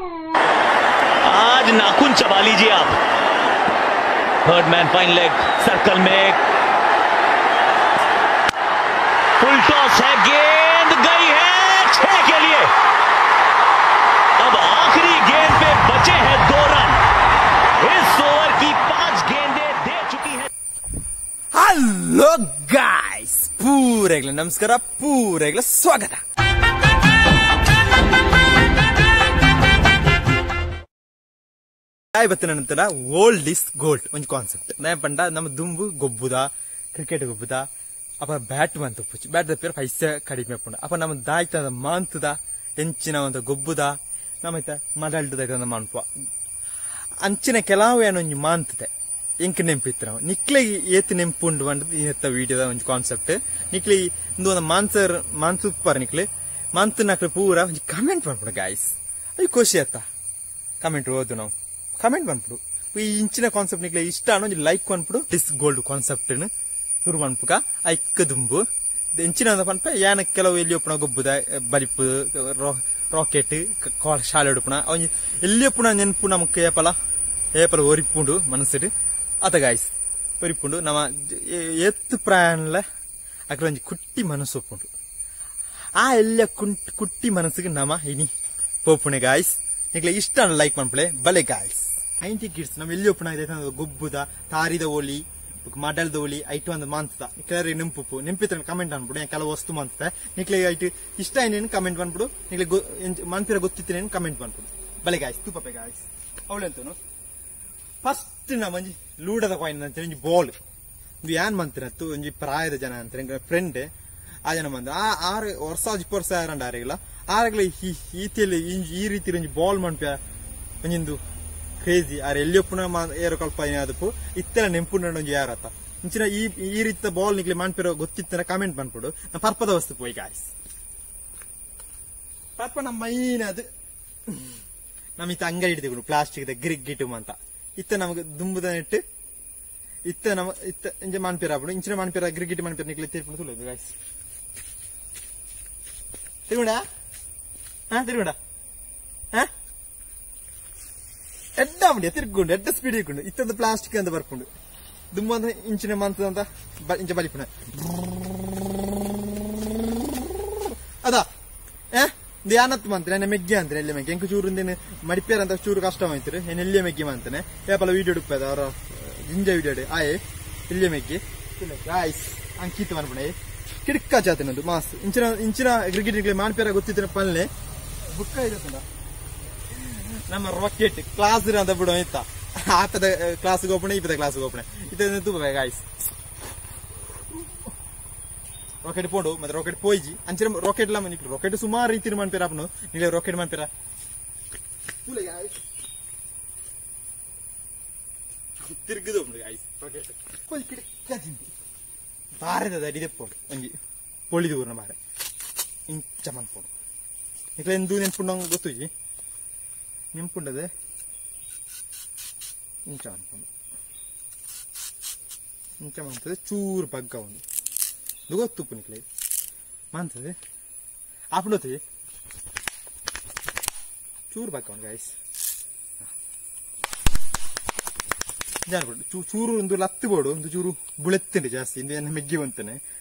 आज नाखून चबा लीजिए आप। Third man fine leg circle में फुल टॉस है, गेंद गई है 6 के लिए। अब आखिरी गेंद पे बचे हैं 2 रन। इस ओवर की 5 गेंदें दे चुकी है। हेलो गाइस, पूरेगಲ ನಮಸ್ಕಾರ, ಪೂರೆಗಲ ಸ್ವಾಗತ. ಬತ್ತಿನ ಓಲ್ಡ್ is gold ಒಂಜಿ ಕಾನ್ಸೆಪ್ಟ್. ಪಂಡ ನಮ್ಮ ದುಂಬು ಗೊಬ್ಬುದ, ಕ್ರಿಕೆಟ್ ಗೊಬ್ಬುದ, ಅಪ್ಪ ಬ್ಯಾಟ್ ಮಂತ ಉಪ್ಪುಚಿ, ಬ್ಯಾಟ್ ದಪ್ಪಿರ ಪೈಸೆ ಕಡಿಮೆ ಉಪ್ಪುಂಡು. ಅಪ್ಪ ನಮ್ಮ ದಾಯ್ತದ ಮಾಂತದ ಎಂಚಿನ ಒಂದು ಗೊಬ್ಬುದ ನಮ್ಮೈತ ಮಡಲ್ಟದ ಮನ್ಪ ಅಂಚಿನ ಕೆಲವು ಏನೊಂಜಿ ಮಾಂತದೆ ಎಂಕ್ ನೆಂಪಿತ್ತು. ನಾವು ನಿಕ್ಲೆ ಏತ್ ನೆಂಪು ಉಂಡು ಪಂಡದು ಇತ್ತ ವಿಡಿಯೋದ ಒಂಜಿ ಕಾನ್ಸೆಪ್ಟ್. ನಿಕ್ಲೆ ಇಂದು ಒಂದು ಮಾನ್ಸರ್ ಮಾನ್ಸುಪ್ಪಾರ ನಿಕ್ಲೆ ಮಾಂತನಕ್ಲೆ ಪೂರ ಒಂಜಿ ಕಮೆಂಟ್ ಪನ್ಪುಂಡು ಗಾಯ್ಸ್. ಅದು ಖುಷಿ ಆತ ಕಮೆಂಟ್ ಓದು, ನಾವು ಕಮೆಂಟ್ ಪನ್ಪುಡು. ಈ ಇಂಚಿನ ಕಾನ್ಸೆಪ್ಟ್ ನಿಕ್ಲೆ ಇಷ್ಟ ಅನ್ನೋ ಒಂಜಿ ಲೈಕ್ ಪನ್ಪುಡು. This gold concept ಸುರು ಮನ್ಪುಕ ಐಕ್ಕ ದುಂಬು ಎಂಚಿನ ಪನ್ಪ ಯಾನ ಕೆಲವು ಎಲ್ಲಿ ಒಪ್ಪುನ ಗೊಬ್ಬುದ ಬಲಿಪು ರಾಕೆಟ್ ಶಾಲೆ ಉಡುಪುನ ಒಂಜಿ ಎಲ್ಲಿ ಒಪ್ಪುನ ನೆನಪು ನಮಕ್ ಏಪಲ ಏಪಲ ಒರಿಪುಂಡು ಮನಸ್ಸಿಡು ಅತ ಗಾಯ್ಸ್ ಒರಿಪುಂಡು. ನಮ್ಮ ಎತ್ತು ಪ್ರಾಯನ್ಲ ಅಕ್ಲ ಒಂಜಿ ಕುಟ್ಟಿ ಮನಸ್ಸು ಒಪ್ಪುಂಡು. ಆ ಎಲ್ಲ ಕುಟ್ಟಿ ಮನಸ್ಸಿಗೆ ನಮ ಇನಿ ಪೋಪುಣೆ ಗಾಯ್ಸ್. ನಿಕ್ಲೆ ಇಷ್ಟ ಲೈಕ್ ಮನ್ಪುಲೆ ಬಲೆ ಗಾಯ್ಸ್. 90 ಕಿಡ್ಸ್ ನಮ್ಮ ಎಲ್ಲಿ ಒಪ್ಪುನ ಗೊಬ್ಬುದ ತಾರಿದ ಓಲಿ ಮಡಲ್ದ ಒಲಿ ಐಟು ಒಂದು ಮಾಂತದ ಕೆಲವರಿಗೆ ನೆಂಪುಪ್ಪು ನೆಂಪಿತ್ರ ಕಮೆಂಟ್ ಅನ್ಬಿಡು. ಕೆಲವು ವಸ್ತು ಮಾಂತದೆ ನಿಕ್ಲೆ ಐಟು ಇಷ್ಟ ಏನೇನು ಕಮೆಂಟ್ ಬಂದ್ಬಿಡು. ನಿಕ್ಲೆ ಮನ್ಪಿರ ಗೊತ್ತಿತ್ತೇನು ಕಮೆಂಟ್ ಬಂದ್ಬಿಡು. ಬಲೆ ಗಾಯ್ಸ್ ತೂಪಪ್ಪೆ ಗಾಯ್ಸ್. ಅವಳೆಂತನು ಫಸ್ಟ್ ನಮ್ಮ ಒಂಜಿ ಲೂಡದ ಕಾಯಿನ್ ಅಂತ ಒಂಜಿ ಬಾಲ್ ಇದು ಏನ್ ಮಂತಿರತ್ತು ಒಂಜಿ ಪ್ರಾಯದ ಜನ ಅಂತ ಫ್ರೆಂಡ್ ಆ ಜನ ಬಂದ ಆ 6 ವರ್ಷ 10 ವರ್ಷ ಯಾರಂಡ ಆರೆಗಿಲ್ಲ ಆರೆಗ್ಲ ಈತಿಯಲ್ಲಿ ಈ ರೀತಿ ಒಂಜಿ ಬಾಲ್ ಮನ್ಪ್ಯ ಒಂಜಿಂದು ಕ್ರೇಜಿ. ಆರ್ ಎಲ್ಲಿ ಒಪ್ಪುನ ಏರೋ ಕಲ್ಪ ಏನಾದಪ್ಪು ಇತ್ತೆಲ್ಲ ನೆಂಪುಂಡ ಒಂಜಿ ಯಾರತ್ತ ಇಂಚಿನ ಈ ಈ ರೀತಿಯ ಬಾಲ್ ನಿಕ್ಲೆ ಮನ್ಪಿರೋ ಗೊತ್ತಿತ್ತರ ಕಮೆಂಟ್ ಬಂದ್ಬಿಡು. ನಮ್ಮ ಪರ್ಪದ ವಸ್ತು ಪೋಯ್ ಗಾಯ್ಸ್. ಪರ್ಪ ನಮ್ಮ ಮೈನ್ ಅದು ನಮ್ಮ ಇತ್ತ ಅಂಗಡಿ ಹಿಡಿದು ಪ್ಲಾಸ್ಟಿಕ್ the ಗಿರಿಗಿಟು ಅಂತ ಇತ್ತ ನಮಗೆ ದುಂಬುದ ನೆಟ್ಟು ಇತ್ತ ನಮ್ಮ ಇತ್ತ ಇಂಚ ಮನ್ಪಿರ ಆಪುಂಡು. ಇಂಚಿನ ಮನ್ಪಿರ ಗಿರಿಗಿಟ್ ಮನ್ಪಿರ ನಿಕ್ಲೆ ತೀರ್ಪುಂಡು ತುಳು ಗಾಯ್ಸ್. ತಿರುಗುಂಡ ಹಾ ತಿರುಗುಂಡ ಹಾ ಎಡ್ಡ ಉಂಡು ತಿರ್ಗುಂಡು ಎಡ್ಡ ಸ್ಪೀಡ್ ಇಕ್ಕೊಂಡು ಇತ್ತಂತ ಪ್ಲಾಸ್ಟಿಕ್ ಅಂತ ಬರ್ಪುಂಡು. ದುಂಬು ಅಂತ ಇಂಚಿನ ಮಂತದಂತ ಇಂಚ ಬಲಿಪುಣ ಅದಾ ಯಾನತ್ ಮಂತ್ರೆ ಎನ್ನ ಮೆಗ್ಗಿ ಅಂತಾರೆ ಎಲ್ಲಿ ಮೆಗ್ಗಿ ಎಂಕ ಚೂರು ಮಡಿಪೇರ ಅಂತ ಚೂರು ಕಷ್ಟ ಆಯ್ತಾರೆ ಏನ್ ಎಲ್ಲಿಯ ಮೆಗ್ಗಿ ಮಂತಾನೆ ಏಪಲ ವೀಡಿಯೋ ಡುಪ್ಪದ ಅವರ ಜಿಂಜ ವೀಡಿಯೋ ಆಯೆ ಎಲ್ಲಿಯ ಮೆಗ್ಗಿ ಗಾಯ್ಸ್ ಅಂಕಿತ ಮನ್ಪುಣೆ ಕಿಡ್ಕ ಜಾತಿನದು ಮಾಸ್ ಇಂಚಿನ ಇಂಚಿನ ಕ್ರಿಕೆಟ್ ಮಾನ್ಪೇರ ಗೊತ್ತಿತ್ತಿನ ಪಲ್ಲೆ ಬುಕ್ಕ ಇದೆ. ನಮ್ಮ ರಾಕೆಟ್ ಕ್ಲಾಸ್ ಅಂತ ಬಿಡು ಇತ್ತ ಆಪದ ಕ್ಲಾಸ್ ಓಪಣೆ ಇಪ್ಪದ ಕ್ಲಾಸ್ ಓಪಣೆ ಇತ್ತ ತೂಪ ಗಾಯ್ಸ್. ರಾಕೆಟ್ ಪೋಂಡು ಮತ್ತೆ ರಾಕೆಟ್ ಪೋಯ್ಜಿ ಅಂಚಿನ ರಾಕೆಟ್ ಲ ನಿಕ್ಲು ರಾಕೆಟ್ ಸುಮಾರು ರೀತಿ ಮನ್ಪೇರ ಆಪನು ನಿಕ್ಲೆ ರಾಕೆಟ್ ಮನ್ಪೇರ ತಿರುಗುದು ಗಾಯ್ಸ್. ರಾಕೆಟ್ ಕೊಂಚ ಕಿಡಕ್ಕ ಜಿಂಪಿ ಬಾರದ ಅಡಿದೆ ಪೋಡು ಒಂಜಿ ಪೊಳಿದು ಊರ್ನ ಬಾರೆ ಇಂಚ ಮನ್ಪೋಡು. ನಿಕ್ಲೆ ಎಂದೂ ನೆನ್ಪುಂಡು ಗೊತ್ತುಜಿ ನೆಂಪುಂಡದೆ ಇಂಚ ಅನ್ಕೊಂಡು ಇಂಚ ಮಂತದೆ ಚೂರು ಬಗ್ಗ ಒಂದು ಇದು ಗೊತ್ತುಪ್ಪು ನಿಕ್ಲೆ ಮಂತದೆ ಆಪುಂಡೋತದೆ ಚೂರು ಬಗ್ಗ ಉಂಡು ಗಾಯ್ಸ್. ಜಾನ್ಪುಂಡು ಚೂರು ಒಂದು ಲತ್ತು ಬೋಡು ಒಂದು ಚೂರು ಬುಳೆತ್ತುಂಡು ಜಾಸ್ತಿ ಇಂದು ಎನ್ನ ಮೆಗ್ಗಿ ಬಂತಾನೆ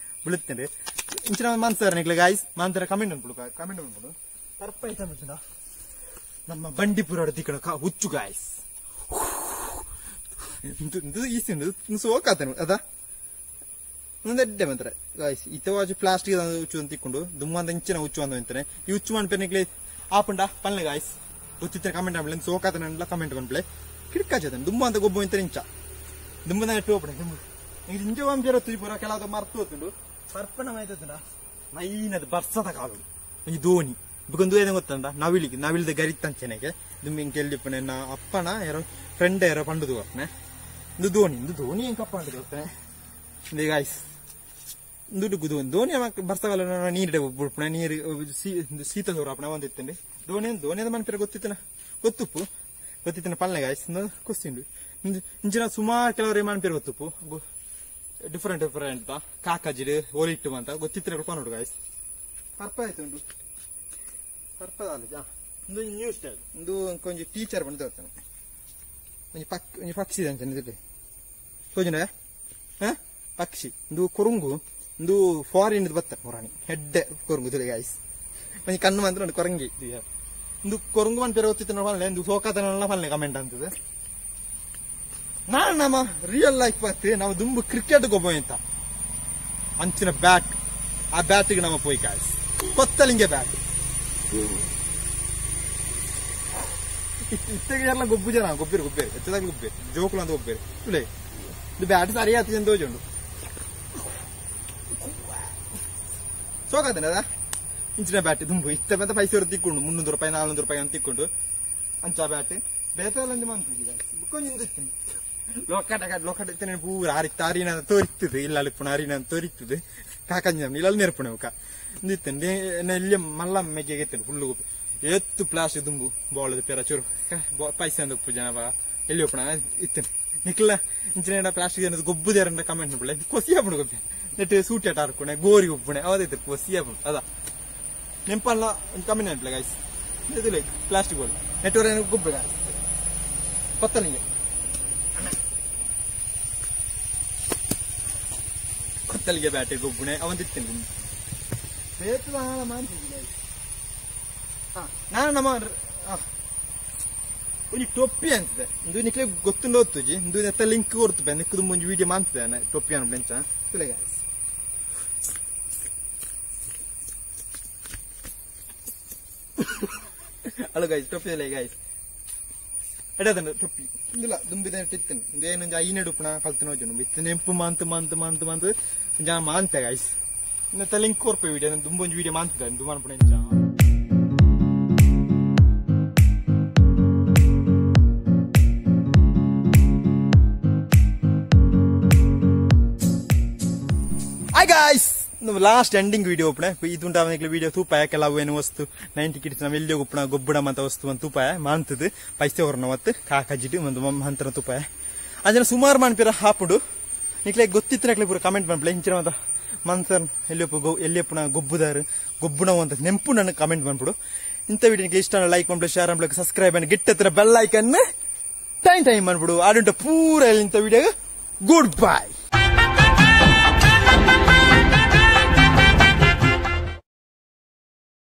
ಬುಳೆತ್ತುಂಡು ಇಂಚಿನ ಮಾನ್ಸಾರ ನಿಕ್ಲೆ ಗಾಯ್ಸ್. ಮಾಂತರ ಕಮೆಂಟ್ ಅನ್ಬಿಡು ಕಮೆಂಟ್ ಅನ್ಬಿಡು. ಪರ್ಪ ಐತ ಬಂತುಂಡ ನಮ್ಮ ಬಂಡಿಪುರ ತಿಕ್ಕಣ ಹುಚ್ಚು ಗಾಯ್ಸ್. ಈಸಿ ಉಂಡು ಸೋಕಾತನು ಅದ ಎಡ್ಡೆ ಮಂತ್ರ ಗಾಯ್ಸ್. ಇತ್ತವಾಜು ಪ್ಲಾಸ್ಟಿಕ್ ಹುಚ್ಚು ಅಂತ ತಿಕ್ಕೊಂಡು ದುಮ್ಮಂತ ಇಂಚಿನ ಹುಚ್ಚು ಅಂತ ಅಂತಾನೆ ಈ ಹುಚ್ಚು ಮನ್ಪೆನಿಕ್ಲೆ ಆಪುಂಡ ಪಲ್ಲೆ ಗಾಯ್ಸ್. ಗೊತ್ತಿತ್ತಾರೆ ಕಮೆಂಟ್ ಆಪಲೆ ಸೋಕಾತನ ಕಮೆಂಟ್ ಪನ್ಪಲೆ ಕಿಡ್ಕ ಚೇತನ ದುಮ್ಮ ಅಂತ ಗೊಬ್ಬು ಇಂತ ಇಂಚ ದುಮ್ಮದ ನೆಟ್ಟು ಹೋಗ್ಬಿಡ ದುಂಬು ಇಂಚ ವಂಶರ ತುಜಿ ಕೆಲವು ಮರ್ತು ಹೋಗ್ತುಂಡು. ಪರ್ಪಣ ಮಾಯ್ತದ ಮೈನದು ಬರ್ಸದ ಕಾಲು ಒಂಜಿ ದೋಣಿ ಬುಕೊಂದು ಏನ ಗೊತ್ತಂಡ ನವಿಲಿಗೆ ನವಿಲ್ದ ಗರಿತಂಚೆನೆಗೆ ದುಮ್ಮಿ ಇಂಕೆಲ್ಲಿಪ್ಪನೆ ಅಪ್ಪನ ಯಾರೋ ಫ್ರೆಂಡ್ ಯಾರೋ ಪಂಡುದು ಅಪ್ಪನೆ ಇಂದು ದೋಣಿ ಇಂದು ದೋಣಿ ಎಂಕಪ್ಪ ಅಂಟು ಗೊತ್ತನೆ ಇಂದು ಗಾಯ್ಸ್ ದುಡ್ಡು ದೋಣಿ ದೋಣಿ ಬರ್ಸಗಾಲ ನೀರು ಬುಡ್ಪುಣೆ ನೀರು ಶೀತ ಸೋರು ಅಪ್ಪಣ ಒಂದಿತ್ತಂడి ದೋಣಿ ದೋಣಿದ ಮನ್ಪಿರ ಗೊತ್ತಿತ್ತನ ಗೊತ್ತುಪ್ಪು ಗೊತ್ತಿತ್ತನ ಪಲ್ಲೆ ಗಾಯ್ಸ್ ಕೊಸ್ತಿಂಡು ಇಂಚಿನ ಸುಮಾರು ಕೆಲವರು ಮನ್ಪಿರ ಗೊತ್ತುಪ್ಪು ಡಿಫರೆಂಟ್ ಡಿಫರೆಂಟ್ ಕಾಕಜಿಡು ಓಲಿಟ್ಟು ಅಂತ ಗೊತ್ತಿತ್ತಿನ ನೋಡು ಗಾಯ್ಸ್. ಪರ್ಪ ಆಯ್ತು ಉಂಟು ಪರ್ಪದ. ಇಂದು ನ್ಯೂ ಸ್ಟೈಲ್ ಇಂದು ಕೊಂಚ ಟೀಚರ್ ಬಂದು ತೋರ್ತಾನೆ ಒಂಜಿ ಪಕ್ ಒಂಜಿ ಪಕ್ಷಿ ಅಂಚನೆ ಇದಿದೆ ತೋಜುಂಡ ಹಾ ಪಕ್ಷಿ ಇಂದು ಕೊರುಂಗು ಇಂದು ಫಾರಿನ್ ಬತ್ತ ಪುರಾಣಿ ಹೆಡ್ಡೆ ಕೊರುಂಗು ತುಲೆ ಗಾಯ್ಸ್ ಒಂಜಿ ಕಣ್ಣು ಮಾತ್ರ ಉಂಟು ಕೊರಂಗಿ ಇಂದು ಕೊರುಂಗು ಮನ್ ಪೇರೆ ಒತ್ತಿತ್ತು ಪನ್ಲೆ ಇಂದು ಸೋಕಾತನ ಪನ್ಲೆ ಕಮೆಂಟ್ ಅಂತದೆ ನಾನು ನಮ್ಮ ರಿಯಲ್ ಲೈಫ್ ಬತ್ತೆ ನಾವು ದುಂಬು ಕ್ರಿಕೆಟ್ ಗೊಬ್ಬ ಅಂತ ಅಂಚಿನ ಬ್ಯಾಟ್ ಆ ಬ್ಯಾಟಿಗೆ ನಮ್ಮ ಪೋಯ್ ಗಾಯ್ಸ್ ಕೊತ್ತಲಿಂಗೆ ಬ್ಯಾಟ್ ಇತ್ತೆಗೆ ಎಲ್ಲ ಗೊಬ್ಬು ಜನ ಗೊಬ್ಬಿರು ಗೊಬ್ಬೇರು ಹೆಚ್ಚದಾಗಿ ಗೊಬ್ಬೇರು ಜೋಕುಲು ಅಂತ ಗೊಬ್ಬೇರು ಇಲ್ಲೇ ಇದು ಬ್ಯಾಟ್ ಸರಿ ಆತು ಜನ ತೋಜುಂಡು ಸೋಕಾತನ ಅದ ಇಂಚಿನ ಬ್ಯಾಟ್ ದುಂಬು ಇತ್ತ ಮತ್ತೆ ಪೈಸೆ ತಿಕ್ಕೊಂಡು 300 ರೂಪಾಯಿ 400 ರೂಪಾಯಿ ಅಂತ ತಿಕ್ಕೊಂಡು ಅಂಚ ಬ್ಯಾಟ್ ಬೇತಲ್ಲ ಅಂಜು ಮಂತಿದ್ದ ಕೊಂಚ ಲೋಕಟ ಲೋಕಟ ಇತ್ತನೆ ಪೂರ ಆರಿತ್ತ ಅರಿನ ತೋರಿಸ್ತದೆ ಇಲ್ಲ ಅಲ್ಲಿಪ್ಪುಣ ಅರಿನ ತೋರಿಸ್ತದೆ ಕಾಕಂಜಿ ಇಲ್ಲ ಅಲ್ಲಿ ನೆರ್ಪುಣ ಅವಕ ಇತ್ತಂಡೆ ಎಲ್ಲಿ ಮಲ್ಲ ಮೆಗ್ಗೆಗೆ ಇತ್ತಂಡೆ ಫುಲ್ಲು ಗೊಬ್ಬು ಎತ್ತು ಪ್ಲಾಸ್ಟಿಕ್ ದುಂಬು ಬಾಲ್ ಪೇರ ಚೂರು ಪೈಸೆ ಅಂದ ಉಪ್ಪು ಜನ ಬಾ ಎಲ್ಲಿ ಒಪ್ಪಣ ಇತ್ತೇನೆ ನಿಕ್ಲ ಇಂಚಿನ ಪ್ಲಾಸ್ಟಿಕ್ ಏನದು ಗೊಬ್ಬುದೇರಂಡ ಕಮೆಂಟ್ ಬಿಡ್ಲೆ ಕೊಸಿ ಹಾಪುಣ ಗೊಬ್ಬೆ ನೆಟ್ ಸೂಟಿ ಆಟ ಹಾರ್ಕೊಣೆ ಗೋರಿ ಒಬ್ಬಣೆ ಅವದೈತೆ ಕೊಸಿ ಹಾಪುಣ ಅದ ನೆಂಪಲ್ಲ ಒಂದು ಕಮೆಂಟ್ ನೆನಪಿಲ್ಲ ಗಾಯ್ಸ್ ಇದು like plastic ball network ಏನು ಗೊಬ್ಬೆ ಗಾಯ್ಸ್ ಕೊತ್ತಲಿಂಗೆ ಕೊತ್ತಲಿಗೆ ಬ್ಯಾಟೆ ಗೊಬ್ಬುಣೆ ಅವಂದಿತ್ತೇನೆ ನಾನು ನಮ್ಮ ಒಂಜಿ ಟೊಪ್ಪಿ ಅನ್ಸುತ್ತೆ ಇಂದು ನಿಕ್ಲೆ ಗೊತ್ತುಂಡ ಹೊತ್ತುಜಿ ಇಂದು ನೆತ್ತ ಲಿಂಕ್ ಕೊಡ್ತು ನಿಕ್ಕದು ಮುಂಜಿ ವಿಡಿಯೋ ಮಾಡ್ತಿದ್ದೆ ಟೊಪ್ಪಿ ಅನ್ಬಿಡ ಎಂಚ guys hello guys ಟೊಪ್ಪಿ ಅಲ್ಲ ಗೈಸ್ ಎಡದನ್ನ ಟೊಪ್ಪಿ ಇಂದಿಲ್ಲ ದುಂಬಿದ ಇತ್ತೇನೆ ಇಂದು ಏನೊಂದು ಐನೆಡುಪುಣ ಕಲ್ತಿನ ಹೋಜು ಬಿತ್ತು ನೆಂಪು ಮಾಂತು ಮಾಂತು ಮಾಂತು ಮಾಂತು ಒಂಜಿ ಮಾಂತೆ ಗೈಸ್ ನೆತ್ತ ಲಿಂಕ್ ಕೊರ್ಪೆ ವಿಡಿಯೋ ದುಂಬೊಂಜಿ ವಿಡಿಯೋ ಮಾಂತಿದ್ದೆ ದುಂಬ ಅನ್ಪುಣ ಎಂಚ hi guys, last ending video ಒಪ್ಪಣೆ ಇದು ವಿಡಿಯೋ ತೂಪಾಯ ಕೆಲವು ಏನು ವಸ್ತು 90 ಕಿಡ್ಸ್ ನಾವು ಎಲ್ಲಿ ಒಪ್ಪಣ ಗೊಬ್ಬಡ ಅಂತ ವಸ್ತು ಒಂದು ತೂಪಾಯ ಮಾಂತದ್ದು ಪೈಸೆ ಹೊರನ ಮತ್ತು ಕಾಕಜಿಟ್ಟು ಒಂದು ಮಂತ್ರ ತೂಪಾಯ ಅಂಜನ ಸುಮಾರು ಮಾನ್ಪಿರ ಹಾಪುಡು ನಿಕ್ಲೆ ಗೊತ್ತಿತ್ತು ಪೂರ ಕಮೆಂಟ್ ಮಾಡ್ಬಿಡ ಇಂಚಿನ ಅಂತ ಮನ್ಸರ್ ಎಲ್ಲಿಯಪ್ಪ ಎಲ್ಲಿಯಪ್ಪನ ಗೊಬ್ಬುದಾರು ಗೊಬ್ಬುಣ ಅಂತ ನೆಂಪು ನನ್ನ ಕಮೆಂಟ್ ಮಾಡ್ಬಿಡು. ಇಂಥ ವಿಡಿಯೋ ನಿಕ್ಲೆ ಇಷ್ಟ ಲೈಕ್ ಮಾಡ್ಬಿಡು, ಶೇರ್ ಮಾಡ್ಬೇಕು, ಸಬ್ಸ್ಕ್ರೈಬ್ ಅನ್ನು ಗಿಟ್ಟ ಹತ್ರ bell icon time time ಮಾಡ್ಬಿಡು. ಆಡುಂಟ ಪೂರ ಇಂಥ video good bye.